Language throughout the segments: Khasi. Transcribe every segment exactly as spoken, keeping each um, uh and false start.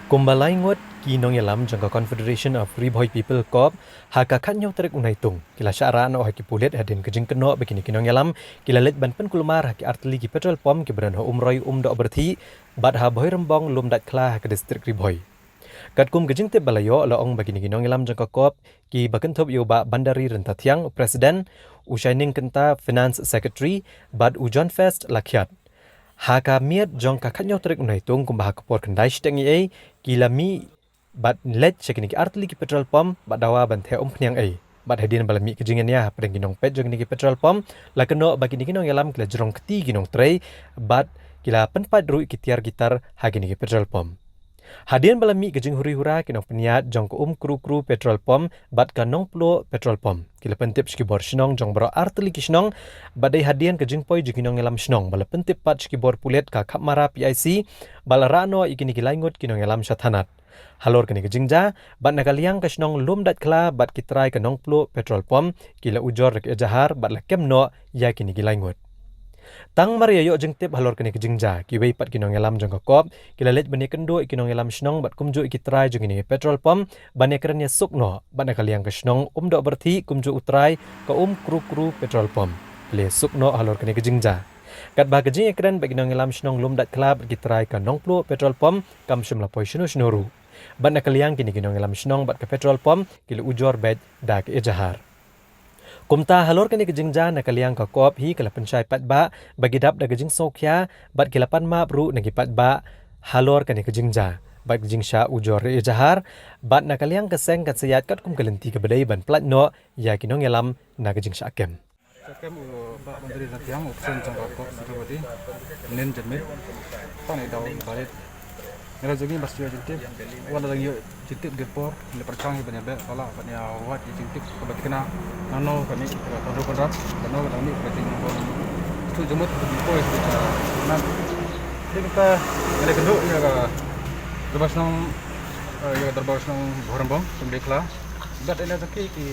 Kumba lai ngut ki nongïalam jong ka Confederation of Ri Bhoi People, CoP, ha ka khatñiew tarik u Naitung ki la shah rah noh ha ki pulit hadien ka jingkynnoh ba kine ki nongïalam ki la leit ban pynkulmar ha ki artylli ki petrol pump kiba don ha Umroi, Umdoh Byrthih bad ha Bhoirymbong, Lumdaitkhla ha ka distrik Ri Bhoi. Katkum ka jingtip ba la ïoh, la ong ba kine ki nongïalam jong ka CoP, kiba kynthup ïa u Bah Bandari Ryntathiang, President, u Shining Kynta, Finance Secretary, bad u John Fest Lakhiat, ha ka miet jong ka khatñiew tarik u Naitung, kumba ha ka por khyndai shiteng eiei, ki la mih bad leit sha kine ki artylli ki petrol pump bad dawa ban theh umphniang ei. Bad hadien ba la mih ka jingïania hapdeng ki nongpeit jong kine ki petrol pump, la kynnoh ba kine ki nongïalam ki la jrong kti ki nongtrei bad ki la pynpait ruh ki tiar ki tar ha kine ki petrol pump. Hadien ba la mih ka jinghuri hura, ki nongpynïaid jong ka Umkrukru Petrol Pump bad ka Nongpluh Petrol Pump ki la pyntip sha ki bor shnong jong baroh artylli ki shnong, bad dei hadien ka jingpoi jong ki nongïalam shnong ba la pyntip pat sha ki bor pulit ka Khapmara P I C, ba la rah noh ïa kine ki lai ngut ki nongïalam sha thanat. Halor kane ka jingjia, bad na ka liang ka shnong Lumdaitkhla bad ki trai ka Nongpluh Petrol Pump ki la ujor da ka ejahar bad la kem noh ïa kine ki lai ngut. Tang mar ïa ïoh jingtip halor kane ka jingjia, kiwei pat ki nongïalam jong ka CoP ki la leit ban ïakynduh ïa ki nongïalam shnong bad kumjuh ïa ki trai jong kine ki petrol pump ban ïakren ïasuk noh, bad na ka liang ka shnong Umdoh Byrthih kumjuh u trai ka Umkrukru Petrol Pump ki la ïasuk noh halor kane ka jingjia. Katba ka jingïakren bad ki nongïalam shnong Lumdaitkhla bad ki trai ka Nongpluh Petrol Pump kam shym la poi shano shano ruh. Bad na ka liang kine ki nongïalam shnong bad ka petrol pump ki la ujor beit da ka ejahar. Kumta halor kane ka jingjia, na ka liang ka CoP hi ka la pynshai paidbah ba ki dap da ka jingsngewkhia bad ki la pan map ruh na ki paidbah halor kane ka jingjia bad ka jingshah ujor ejahar, bad na ka liang ka seng kan sa ïaid katkum ka lynti kaba dei ban pyllait noh ïa ki nongïalam na ka jingshah kem. Shah kem u Bah Bandari Ryntathiang, u President jong ka CoP Central Body, mynnin janmiet. Tang ïa u Bah Rit. Ngi la jong ngi ba shu ïoh jingtip. Wat la dang ïoh jingtip de por, ngi la pyrshang hi ban ïa beh, ban ïa wad ïa jingtip kaba thikna. Nano kane ka khyndew khynrap, nano kane ka jingbym sngewthuh jingmut, jingpoi, jingpoi. Dei kata ngi la kynduh ïa ka dorbar shnong, eh, ïa ka dorbar shnong Bhoirymbong, Lumdaitkhla. Bad ïa la jong ki ki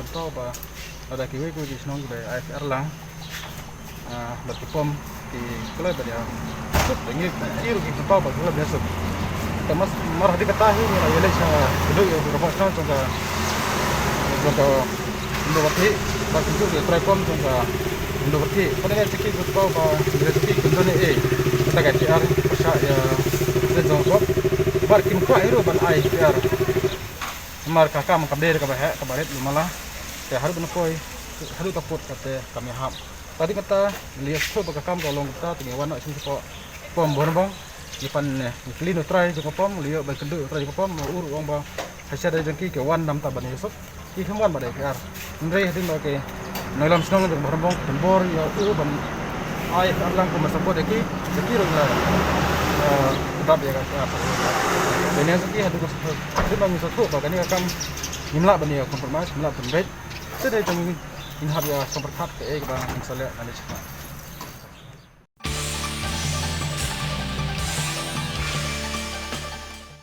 pynpaw ba lada kiwei kiwei ki shnong kiba ai F I R lang, ah, bad ki pom ki kloi bad ïa suk, da ngi ki ruh ki pynpaw ba ki la bia suk. Te mar hadien kata hi ngi la ïaleit sha kynduh ïa u dorbar shnong jong ka, jong ka Umdoh Byrthih, bad kumjuh ïa u trai pom jong ka Umdoh Byrthih. Bad ïa la jong ki pynpaw ba ïa la jong ki kyndon ei ei kata ka F I R pyrshah ïa ka jong ka CoP. Bad kim kwah hi ruh ban ai F I R. Namar ka kam kam dei kaba heh kaba rit lem mala. Te haduh ban poi, haduh ka put kata kam ïahap. Te hadien kata, ngi la ïohsngew ba ka kam ka long kata, te ngi wan noh sha ka pom Bhoirymbong. Ngi pan, eh, ngi kylli na u trai jong ka pom, ngi la ïoh ban kynduh u trai jong ka pom, u ruh u ong ba ha sha dei jong ki ki wan namar ban ïasuk. Ki khlem wan ba dei F I R. Hynrei hadien ba ki nongïalam shnong jong Bhoirymbong ki pynbor ïa u ban ai F I R lang kumba support ïa ki, ïa ki ruh la, eh, dap ïa ka F I R. Te ngi sngewthuh haduh ka, hadien ba ngi sngewthuh ba kane ka kam ngim lah ban ïa compromise, ngim lah ban beit. Te dei tang ngin hap ïa sngewpyrkhat kaei kaba ngin sa leh na leit shakhmat.